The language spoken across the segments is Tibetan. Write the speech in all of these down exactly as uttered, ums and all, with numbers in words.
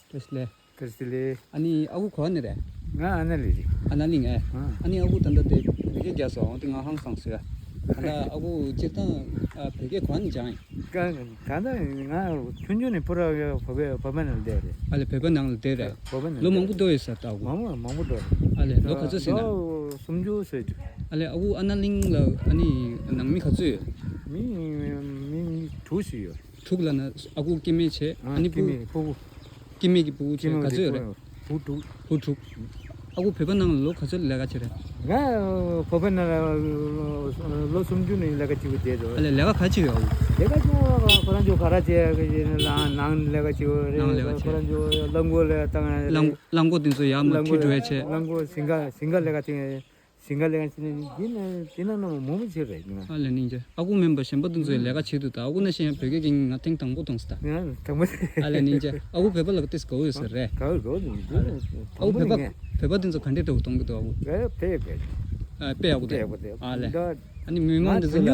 བཀྲ་ཤིས་བདེ་ལེགས། བཀྲ་ཤིས་བདེ་ལེགས། ཨ་ནི་ཨ་ཁུ་ག་པར་ནས་རེད། ང་ཨ་ན་ལི་རེད། ཨ་ན་ལི་ངས། ཨ། ཨ་ནི་ཨ་ཁུ་ད་ལྟ་དེ་བོད་སྐད་རྒྱག་སོང་། འོ་དེ་ང་ཧང་སངས་སོང་ཡ། ད་ལྟ་ཨ་ཁུ་སྤྱིར་བཏང་ཨ་བོད་སྐད་ག་པར་ནས་སྦྱངས་ཡིན། ད་ད་ང་ཆུང་ཆུང་ནས་པུ་ར་བོད་པའི་བོད་པ་ནང་ལ་བསྡད་རེད། ཨ་ལས་བོད་པ་ནང་ལ་བསྡད་རེད། བོད་པ་ནང་ལོ་མང་པོ་འགྲོ་ཡོད་ས་ད་ཨ་ཁུ། མང་པོ་མང་པོ་འགྲོ་རེད། ཨ་ལས་ལོ་ག་ཚོད་ཟིན་ན། ལོ་སུམ་ཅུ་ཟིན་འདུག། ཨ་ལས་ཨ་ཁུ་ཨ་ན་ལིང་ལ་ཨ་ནི་ནང་མི་ག་ཚོད་ཡོད། མི་མི་མི་དྲུག་ཞིག་ཡོད། དྲུག་ལ་ན་ཨ་ཁུ་སྐྱེ་དམན་བྱས། ཨ་ནི་སྐྱེ་དམན་ཕྲུ་གུ། སྐྱེ་དམན་གྱི་ཕྲུ་གུ་བྱས་ག་ཚོད་ཡོད་རེད། ཕྲུ་གུ་དྲུག། ཕྲུ་གུ་དྲུག། ཨ་ཁུ་བོད་པ་ནང་ལ་ལོ་ག་ཚོད་ལས་ཀ་བྱས་རེད། ང་བོད་པ་ནང་ལ་ལོ་སུམ་ཅུ་ནས་ལས་ཀ་བྱེད་ཀྱི་བསྡད་འདུག། ཨ་ལས་ལས་ཀ་ག་བྱེད་ཡོད་ཨ་ཁུ། ལས་ཀ་ཅིག་ཁོ་རང་ཚོ་ག་རེ་བྱེད་ཀྱི་ནང་ནང་ལས་ཀ་བྱེད་ཀྱི་རེད། ནང་ལས་ཀ་བྱེད། ཁོ་རང་ཚོ་རླངས་འཁོར་ལས་བཏང་རླངས་རླངས་འཁོར་དེ་ཚོ་ཡར་མར་རླངས་འཁོར་ཁྲིད་འགྲོ་ཡ་བྱེད། རླངས་འཁོར་ཞིང་ཁ་ཞིང་ཁ་ལས་ཀ་བྱེད། ཞིང་ཁ་ལས་ཀ་བྱེད་ནས་འདི་ན་འདི་ན་ནང་མང་པོ་བྱེད་རེད་ང་། ཨ་ལས་སྙིང་རྗེ། ཨ་ཁུ་མིན་པ་གཞན་པ་དེ་ཚོས་ལས་ཀ་བྱེད་འདུག་ད། ཨ་ཁུ་ནང་བཞིན་ཡང་བོད་སྐད་ཀྱི་ང་ཐེངས་དང་པོ་མཐོང་སོང་ད། ང་དང་པོ་དེ། ཨ་ལས་སྙིང་རྗེ། ཨ་ཁུ་བོད་པ་ལ་ཏིས་དགའ་བོ་ཡོད་ས་རེད། དགའ་བོ་དགའ་བོ་འདུག། ཨ་ལས། ཨ་ཁུ་བོད་པ་བོད་པ་དེ་ཚོ་ག་འདྲས་འདྲ་བོ་གཏོང་གི་འདུག་ཨ་ཁུ། དཔེ་དཔེ་དཔེ། ཨ་དཔེ་ཡག་པོ་འདུག། དཔེ་ཡག་པོ་འདུག། ཨ་ལས། ད་ཨ་ནི་མི་མང་དེ་ཚོ་ལ།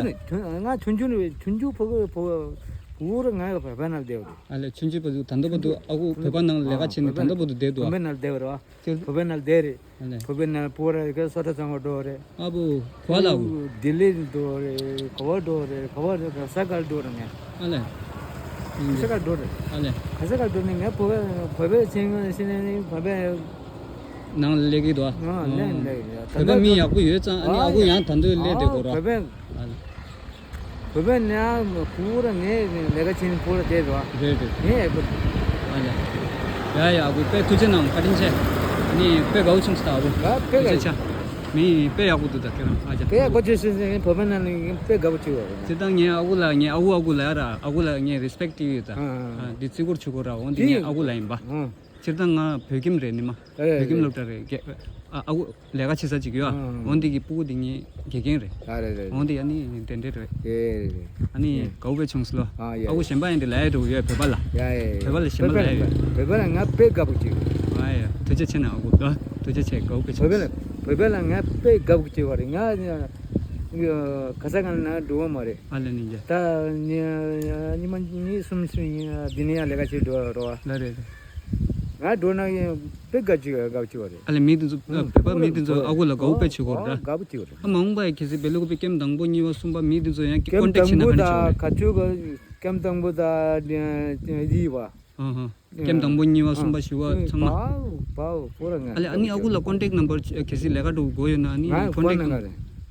ང་ཆུང་ཆུང་ནས་ཆུང་ཆུང་ཕྲུ་གུ་ཕྲུ་གུ་ར་ང་ཡང་བོད་པ་ནང་བསྡད་པ་རེད། ཨ་ལས་ཆུང་ཆུང་བར་དུ་ད་ལྟ་བར་དུ་ཨ་ཁུ་བོད་པ་ནང་ལས་ཀ་བྱས་ནས་ད་ལྟ་བར་དུ་བསྡད་འདུག་ཨ། བོད་པ་ནང་བསྡད་པ་རེད་བ། ཁྱེད། བོད་པའི་ནང་བསྡད་རེད། ཨ་ལས། བོད་པའི་ནང་པུ་ར་གི་སོ་ཊ་ཚང་བ་འགྲོ་རེད། ཨ་བུ། གོ་ལ་བུ། ལྡི་ལི་འགྲོ་རེད། ག་བ་འགྲོ་རེད། ག་བ་རེད། ག་ས་གར་འགྲོ་རེད་ངས། ཨ་ལས། ག་ས་གར་འགྲོ་རེད། ཨ་ལས། ག་ས་གར་འགྲོ་ནས་ངས་བོད་པའི་བོད་པའི་ཆེན་ཤེས་ནས་བོད་པའི། ནང་ལ་སླེབས་ཀྱི་འདུག་ཨ། ནང་ལ་སླེབས་ཀྱི་འདུག། བོད་པའི་མི་ཡག་པོ་ཡོད་ཙང་ཨ་ནི་ཨ་ཁུ་ཡང་ད་དུང་སླེབས་བསྡད་དགོས་རེད། བོད་པའི། ཨ་ལས། བོད་པའི་ནང་ཕྲུ་གུ་ར་ངས་ལས་ཀ་བྱེད་ནས་ཕྲུ་གུ་ར་བསྡད་འདུག་ཨ། རེད་རེད། ངས་ཡག་པོ་འདུག། ཨ་ཡ། ཡ་ཡ་ཨ་ཁུ་དཔེ་ཐུགས་རྗེ་གནང་བཀའ་དྲིན་ཆེ། ནི་དཔེ་དགའ་བོ་བྱུང་སོང་ད་ཨ་ཁུ། ང་དཔེ་དགའ། ཐུགས་རྗེ་ཆེ། མི་དཔེ་ཡག་པོ་འདུག་ད་ཁྱེད་རང་ཨ་ཅག། དཔེ་ཡག་པོ་བྱས་ཟིན་ཟིན་བོད་པའི་ནང་ལ་ངས་དཔེ་དགའ་པོ་བྱས་པ་རེད། སྤྱིར་བཏང་ངས་ཨ་ཁུ་ལ་ངས་ཨ་ཁུ་ཨ་ཁུ་ལབ་ཡ་ར་ཨ་ཁུ་ལ་ངས་རི་སི་པེག་སྤྲད་ཡོད་ད། ཨ་ཨ། འདི་བརྩི་བཀུར་བྱེད་དགོས་ར་འོ་འདི་ངས་ཨ་ཁུ་ལ་ཡིན་པ། ཨ། སྤྱིར་བཏང་ང་བོད་ཁྱིམ་རེད་ནི་མ། ཨེ་བོད་ཁྱིམ་སློབ་གྲྭ་རེད། དགེ་ཨ་ཨ་ཁུ་ལས་ཀ་བྱེད་ས་ཅིག་ཡོད་ཨ། ཨ་འོ་འདི་གི་སྤུ་གུ་འདི་ངའི་དགེ་རྒན་རེད། ཨ་རེད་རེད། འོ་འདི་ཨ་ནི་དེ་འདྲས་རེད། ཨེ་རེད་རེད། ཨ་ནི་ཨེ་དགའ་བོ་དཔེ་བྱུང་སོང་ལོ། ཨ་ཡ་ཨ་ཁུ་ཡ། གཞན་པ་ཡང་འདི་ལ་ཡ་འགྲོ་གི་ཡོད་བོད་པ་ལ། ཡ་ཡ་ཡ། བོད་པ་ལ་གཞན་པ་ལ་ཡ་ཡོད། བོད་པ་ལ་ང་དཔེ་དགའ་པོ་བྱེད། ཨ་ཡ་ཐུགས་རྗེ་ཆེ་ན་ཨ་ཁུ་ཨ་ཐུགས་རྗེ་ཆེ་དགའ་བོ་དཔེ་བྱུང་བོད་པ་ལ་སོང་། བོད་པ་ལ་ང་དཔེ་དགའ་པོ་བྱེད་པ་རེད་ང་། ག་ས་ག་ན་འགྲོ་བ་མ་རེད། ཨ་ལ་ནི་ཡ། ད་ཉི་ཉི་མ་གཉིས་གསུམ་ཞིག་འདི་ནས་ཡང་ལས་ཀ་བྱེད་འགྲོ་བ་རོ། ལ་རེད་རེད། ང་འགྲོ་ན་ཡང་དཔེ་དགའ་ཅིག་དགའ་ཅིག་བ་རེད། ཨ་ལས་མི་དེ་ཚོ་ཨ་བོད་པ་མི་དེ་ཚོ་ཨ་ཁུ་ལ་དགའ་བོ་དཔེ་བྱེད་དགོས་རེད། དགའ་བོ་བྱེད་དགོས་རེད། ཨ་མ་འོངས་པ་ཡི་གལ་སྲིད་བེ་ལུ་གུ་པའི་ཀེམ་དང་པོ་གཉིས་པ་གསུམ་པ་མི་དེ་ཚོ་ཡང་ཀོན་ཀེམ་ཊེག་བྱེད་ན་དང་པོ་ད་ག་ཆུ་ག་ཀེམ་དང་པོ་ད་འདི་བ། ཨ་ཧ། ཀེམ་དང་པོ་གཉིས་པ་གསུམ་པ་བཞི་པ་ཚང་མ། པའོ་པའོ་པོ་ར་ང་། ཨ་ལས་ཨ་ནི་ཨ་ཁུ་ལ་ཀོན་ཀྲེག་ནམ་བར་གལ་སྲིད་ལས་ཀ་འགྲོ་དགོས་ཡོད་ན་ཨ་ནི་ཀོན་ཀྲེག་ནང་ཨ་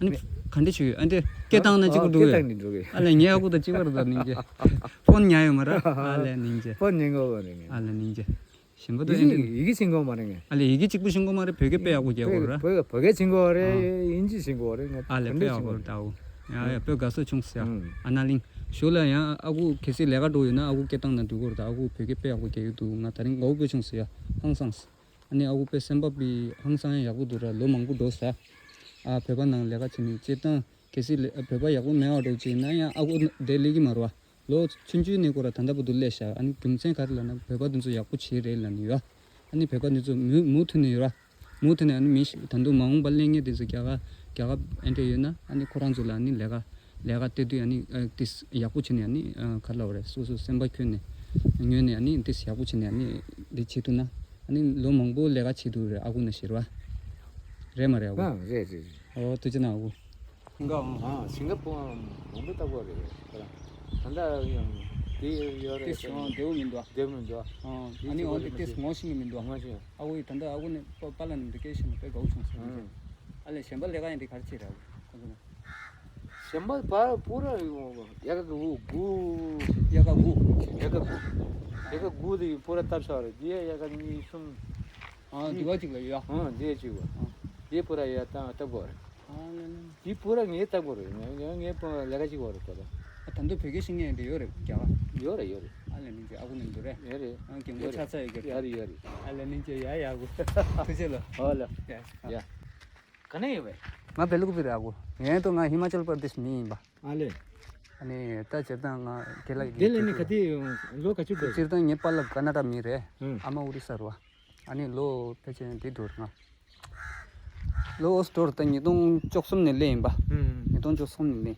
ནི་ག་འདྲ་བྱེད་ཡོད་ཨ་འདྲ་སྐད་བཏང་ན་གཅིག་པུ་འགྲོ་གི་ཡོད། ཨ་ལས་ངའི་ཨ་ཁུ་དང་གཅིག་པ་རེད་ད་སྙིང་རྗེ། ཕོན་ཉར་ཡོད་མ་རེད། ཨ་ལས་སྙིང་རྗེ། ཕོན་ཉན་དགོས་པ་རེད་ངས། ཨ་ལས་སྙིང་རྗེ། ཞིམ་པོ་ད་ཡིག་ཨེ་ཆིང་འདྲ། ཡིག་ཆེན་གོ་མ་རེད་ངས། ཨ་ལས་ཡི་གེ་གཅིག་པུ་ཤེས་ཀྱི་མ་རེད། བོད་སྐད་དཔེ་ཡག་པོ་རྒྱག་གི་རེད། བོད་བོད་སྐད་ཆེན་གོ་རེད། ཨ་ཨིན་ཇི་ཆེན་གོ་རེད་ངས། ཨ་ལས་དཔེ་ཡག་པོ་རེད་ད་འོ། ཡ་ཡ་དཔེ་དགའ་བསུ་བྱུང་ཟེར། ཨ་ན་ལིང་། ཞོ་ལ་ཡང་ཨ་ཁུ་གལ་སྲིད་ལས་ཀ་འགྲོ་ཡོད་ན་ཨ་ཁུ་སྐད་བཏང་ན་འགྲིག་གི་རེད་ད། ཨ་ཁུ་བོད་སྐད་དཔེ་ཡག་པོ་རྒྱག་གི་འདུག་ང་ད་རིང་དགའ་བོ་དཔེ་བྱུང་ཟེར་ཡ། ཧང་སངས། ཨ་ནི་ཨ་ཁུ་དཔེ་སེམས་པ་དཔེ་ཧང་སང་ཡག་པོ་འདུག་ར། ལོ་མང་པོ་འགྲོ་ས། ཨ་བོད་པ་ནང་ལས་ཀ་བྱེད་ནི་སྤྱིར་བཏང་གལ་སྲིད་ལས་བོད་པ་ཡག་པོ་མེད་པ་འགྲོ་བྱས་ན་ཡང་ཨ་ཁུ་དེ་སླེབས་ཀྱི་མ་རེད་བ། ལོ་ཆུང་ཆུང་ནས་ཁོ་ར་ད་ལྟ་བར་དུ་སླེབས་ཤག་ཨ་ནི་རྒྱུ་མཚན་ག་རེ་ལབ་ན་བོད་པ་འདི་ཚོ་ཡག་པོ་བྱེད་རེད་ལབ་ནས་ཡོད། ཨ་ནི་བོད་པ་འདི་ཚོ་མུ་མུ་མཐུད་ནས་ཡོད་ར། མུ་མཐུད་ནས་ཨ་ནི་མི་ཞིག་ད་དུང་མ་འོངས་པ་སླེབས་མཁན་དེ་ཚོ་རྒྱ་གར་རྒྱ་གར་ཨེ་འདྲ་ཡོད་ན་ཨ་ནི་ཁོ་རང་ཚོ་ལ་ཨ་ནི་ལས་ཀ་ལས་ཀ་སྟེར་དུས་ཨ་ནི་ཨ་ཏིས་ཡག་པོ་བྱས་ནས་ཨ་ནི་ག་རེ་ལབ་རེད། སོ་སོ་སེམས་པ་ཁྱོན་ནས་ཉོས་ནས་ཨ་ནི་ཏིས་ཡག་པོ་བྱས་ནས་ཨ་ནི་འདི་བྱེད་ཐུབ་ན་ཨ་ནི་ལོ་མང་པོ་ལས་ཀ་བྱེད་ཐུབ་རེད། ཨ་ཁུ་ན་ཤེས་ར་བ། རེད་མ་རེད་ཨ་ཁུ། ཨ་རེད་རེད་རེད། ཨོ་ཐུགས་རྗེ་གནང་ཨ་ཁུ། སིང་ག་ཨང་། ཨ་སིང་ག་པོར་མང་པོ་ལྟ་བུ་རེད་ཁོ་རང་། ད་ལྟ་ཡང་དེ་ཡོད་རེད། ཏིས་ཨང་བདེ་བོ་མི་འདུག་ཨ། བདེ་བོ་མི་འདུག་ཨ། ཨང་ཨ་ནི་འོན་ཏེ་ཏིས་ངོ་ཤེས་ཀྱི་མི་འདུག་ཨ། ངོ་ཤེས། ཨ་ཁུ་ཡིས་ད་ལྟ་ཨ་ཁུ་ནས་པ་པཱ་ལགས་ནས་འདི་སྐད་བཤད་ན་དཔེ་དགའ་བོ་བྱུང་སོང་། ཨ་ལས་གཞན་པ་ལས་ཀ་ཡང་འདི་ག་རེ་བྱེད་རེད་ཨ་ཁུ་ཁོ་ཚོ་ན། གཞན་པ་བར་པུ་ར་ཡ་ག་དགུ་དགུ། ཡ་ག་དགུ། ཡ་ག་དགུ། ཡ་ག་དགུ་དེ་པུ་ར་བཏབ་ཚར་རེད། དེ་ཡ་ག་གཉིས་གསུམ། ཨང་དེ་བ་གཅིག་ལ་ཡོད་ཨ། ཨང་དེ་གཅིག་བ། ཨང་དེ་པུ་ར་ཡ་བཏབ་བཏབ་དགོས་རེད། ཨ་ལ་ལ། དེ་པུ་ར་ངས་བཏབ་དགོས་རེད། ངས་ངས་ངས་པུ་ལས་ཀ་གཅིག་བ་རེད་ད་ལྟ། ཨ་ད་དུང་བོད་སྐད་ཤེས་མཁན་དེ་ཡོད་རེད་རྒྱ་གར། ཡོད་རེད་ཡོད་རེད། ཨ་ལ་ནི་ཅི་ཨ་ཁུ་ནི་འདུག་རེད། ཡོད་རེད། ཨང་རྒན་གོག་ཆ་ཚ་ཡོད་རྒྱ་ཡོད་རེད་ཡོད་རེད། ཨ་ལ་ནི་ཅི་ཡ་ཡ་གུ་ཐུགས་རྗེ་ལོ། ཨོ་ལ། ཡ་ཡ། ག་ནས་ཡོད་པས། ང་བེ་ལུག་པི་རེད་ཨ་ཁུ། ངས་ཏོ་ང་ཧི་མ་ཅལ་པར་དེཤ་མི་ཡིན་པ། ཨ་ལས། ཨ་ནི་ད་སྤྱིར་བཏང་ང་རྒན་ལགས་དེ་ལས་ནི་ག་དེ་ལོ་ག་ཚོད་འགྲོ། སྤྱིར་བཏང་ངའི་པཱ་ལགས་ཀ་ན་ཌ་མི་རེད། ཨང་། ཨ་མ་ཨོ་རི་ས་རུ་བ། ཨ་ནི་ལོ་ཕལ་ཆེར་འདི་འགྲོ་རེད་ང་། ལོ་ཨོ་སི་ཊོར་ད་ཉིས་སྟོང་བཅུ་གསུམ་ནས་སླེབས་ཡིན་པ། ཨང་། ཉིས་སྟོང་བཅུ་གསུམ་ནས་སླེབས།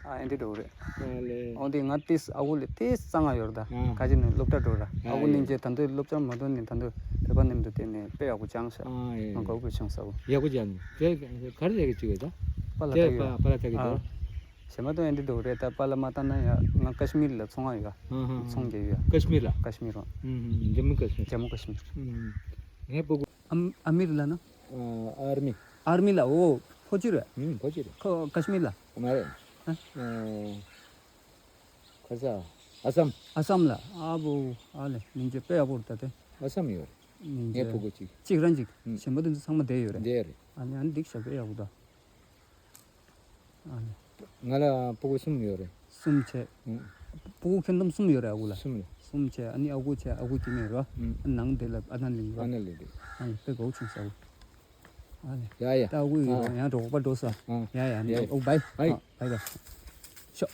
ཨང་། ཨ་ཨེ་འདི་འགྲོ་རེད། ཨ་ལེ། འོ་འདི་ང་ཏིས་ཨ་ཁུ་ལས་ཏིས་གཙང་ང་ཡོད་ར་ད། ཨ། ཁ་ཅིག་ནས་སློབ་གྲྭ་འགྲོ་ར། ཨ་ཨ་ཁུ་ཡེ། སྙིང་རྗེ། ད་འདོད་སློབ་གྲྭ་མ་འགྲོ་ནས་ད་འདོད་བོད་པ་མཉམ་དུ་བལྟས་ནས་དཔེ་ཡག་པོ་སྦྱངས་ཤག་ཨ་ཡེ། ང་དགའ་པོ་བྱུང་ས་བོ། ཡག་པོ་སྦྱངས་ནས་དེ་ག་རེ་རེད་གི་ཅིག་ཡོད་ད། པཱ་ལགས་དེ་ལྟ་གི་ཡོད། པཱ་ལགས་ལྟ་གི་འདུག་ཨ། གཞན་མ་གཏོགས་ཨེ་འདི་འགྲོ་རེད་ད། པཱ་ལགས་མ་ལྟ་ན་ཡ། ང་ཀ་ཤི་མིར་ལ་ཚོང་ང་ཡོད། ཨ་ཧ་ཧ། ཚོང་རྒྱག་ཡོད། ཀ་ཤི་མིར་ལ། ཀ་ཤི་མིར་རོ། ཨུམ་ཧུམ། ཇམ་མུ་ཀ་ཤི་མིར། ཇམ་མུ་ཀ་ཤི་མིར། ཨུམ། ངའི་སྤུ་གུ། ཨམ་ཨ་མིར་ལ་ན། ཨ་ཨར་མི། ཨར་མི་ལ། འོ། ཕོ་ཅི་རེད། ཨུམ། ཕོ་ཅི་རེད། ཁོ་ཀ་ཤི་མིར་ལ། མ་རེད། ཨ། ཨ། ཁ་ས། ཨ་སམ། ཨ་སམ་ལ། ཨ་བོ། ཨ་ལེ། སྙིང་རྗེ་དཔེ་ཡག་པོ་རེད་ད་དེ། ཨ་སམ་ཡོད་རེད། སྙིང་རྗེ། ངའི་སྤུ་གུ་གཅིག་གཅིག་རང་གཅིག་ཨུམ། གཞན་པ་དེ་ཚོ་ཚང་མ་བསྡད་ཡོད་རེད། བསྡད་ཡོད་རེད། ཨ་ནི་ཨ་ནི་འདི་ཞག་དཔེ་ཡག་པོ་ད། ཨ་ནི། ང་ལ་སྤུ་གུ་གསུམ་ཡོད་རེད། གསུམ་བྱས། ཨུམ། སྤུ་གུ་ཁྱོན་བསྡོམས་གསུམ་ཡོད་རེད་ཨ་ཁུ་ལ། གསུམ་རེད། གསུམ་བྱས། ཨ་ནི་ཨ་ཁུ་བྱས། ཨ་ཁུ་སྐྱེ་དམན་རོ། ཨུམ། ཨ་ནང་དེ་ལ་ཨ་ན་ལིང་རོ། ཨ་ན་ལིང་རེད། ཨ་ནི་དཔེ་དགའ་པོ་བྱུང་ས་ཨ་ཁུ། ཨ་ནི། ཡ་ཡ། ད་ཨ་ཁུ་ཡོད་ཨ། ཡང་གྲོགས་པ་འགྲོ་ས། ཨ། ཡ་ཡ། ཨ་ནི། ཡ་ཡ། ཨོ་བའི། ཨ། བའི་བའི། ཤོག